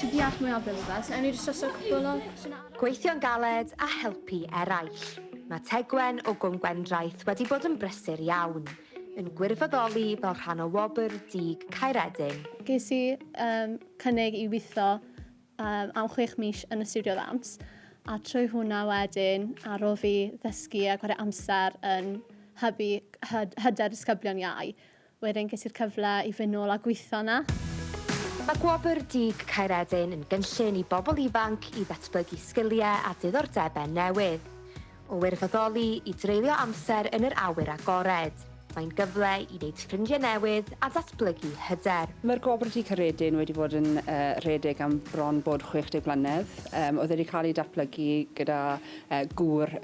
Ti'n deall mwyafrif o fe, so ewn ni jyst drosto cwpl o cwestiynau arall. Gweithio'n galed a helpu eraill. Mae Tegwen o Gwm Gwendraeth wedi bod yn brysur iawn, yn gwirfoddoli fel rhan o Wobr Dug Caeredin. Ges i um, cynnig i weithio um, am chwech mis yn y stiwdio ddawns, a trwy hwnna wedyn, ar ôl fi ddysgu a gwario amser yn hybu hyd, hyder disgyblion iau, Wedyn ges i'r cyfle i fynd nôl a gweithio 'na. Mae Gwobr Dug Caeredin yn gynllun i bobl ifanc i ddatblygu sgiliau a diddordebau newydd. O wirfoddoli i dreulio amser yn yr awyr agored, mae'n gyfle i wneud ffrindiau newydd a datblygu hyder. Mae'r Gwobr Dug Caeredin wedi bod yn rhedeg am bron bod 60 mlynedd. Oedd e wedi cael ei datblygu gyda gŵr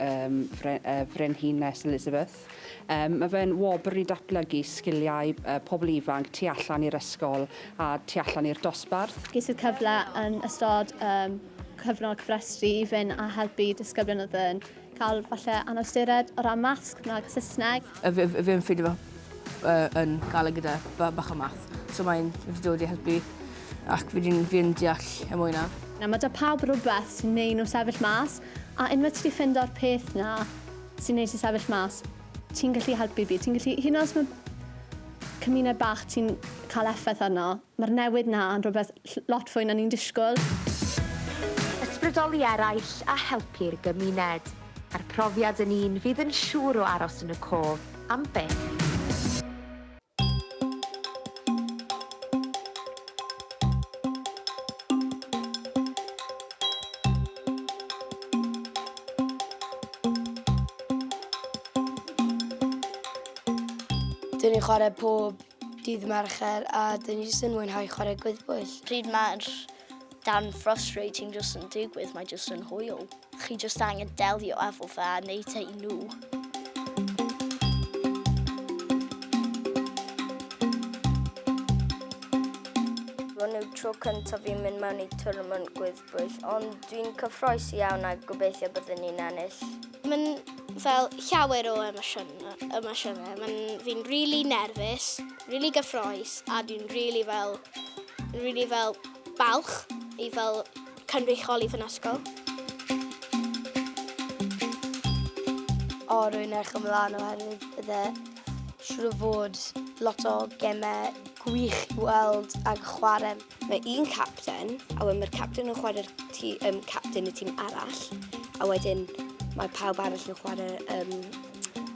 Frenhines Elizabeth. Yym, mae fe'n wobr i datblygu sgiliau yy pobl ifanc tu allan i'r ysgol a tu allan i'r dosbarth. Ges i'r cyfle yn ystod um, cyfnod cyfrestru i fynd a helpu disgyblion oedd yn cael falle anawsterau o ran maths, Cymraeg a Saesneg. A fi, fi yn ffeindio fe uh, yn galed gyda bach o math. So mae'n wedi dod i helpu ac fi di'n fi deall y mwy na. Na, mae da pawb rhywbeth sy'n neud nhw sefyll mas, a unwaith ti wedi ffindo'r peth na, sy'n neud ti sefyll mas, ti'n gallu helpu byd, ti'n gallu, hyd yn oed os mae cymuned bach ti'n cael effaith arno, mae'r newid na yn rhywbeth lot fwy na ni'n disgwyl. Ysbrydoli eraill a helpu'r gymuned. A'r profiad yn un fydd yn siŵr o aros yn y cof am byth. Dyn ni'n chwarae pob dydd Mercher a dyn ni jyst yn mwynhau chwarae gwyddbwyll. Pryd mae'r darn frustrating jyst yn digwydd, mae jyst yn hwyl. Chi jyst angen delio efo fe a neud e i nhw. Hwn yw tro cyntaf fi'n mynd mewn i tournament gwyddbwyll, ond dwi'n cyffroes iawn a gobeithio byddwn ni'n ennill. Mae'n fel llawer o emosiynau. emosiynau. Mae'n fi'n really nerfus, really gyffroes, a dwi'n really fel, really fel balch i fel cynrychioli fy ysgol. O, rwy'n edrych ymlaen oherwydd bydde siŵr o fod lot o gemau gwych i weld ac chwarae. Mae un capten, a wedyn mae'r capten yn chwarae'r um, capten y tîm arall, a wedyn mae pawb arall yn chwarae um,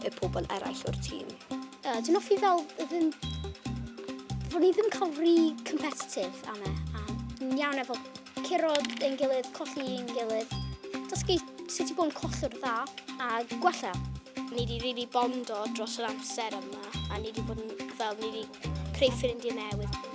y pobl eraill o'r tîm. Dwi'n hoffi fel ddim... Fod ni ddim cael rhy competitive am e. A ni'n iawn efo curo ein gilydd, colli ein gilydd. Dysgu sut i bod yn collwr dda a gwella. Ni wedi really bondo dros yr amser yma a ni wedi bod yn fel, ni wedi creu ffrindiau newydd.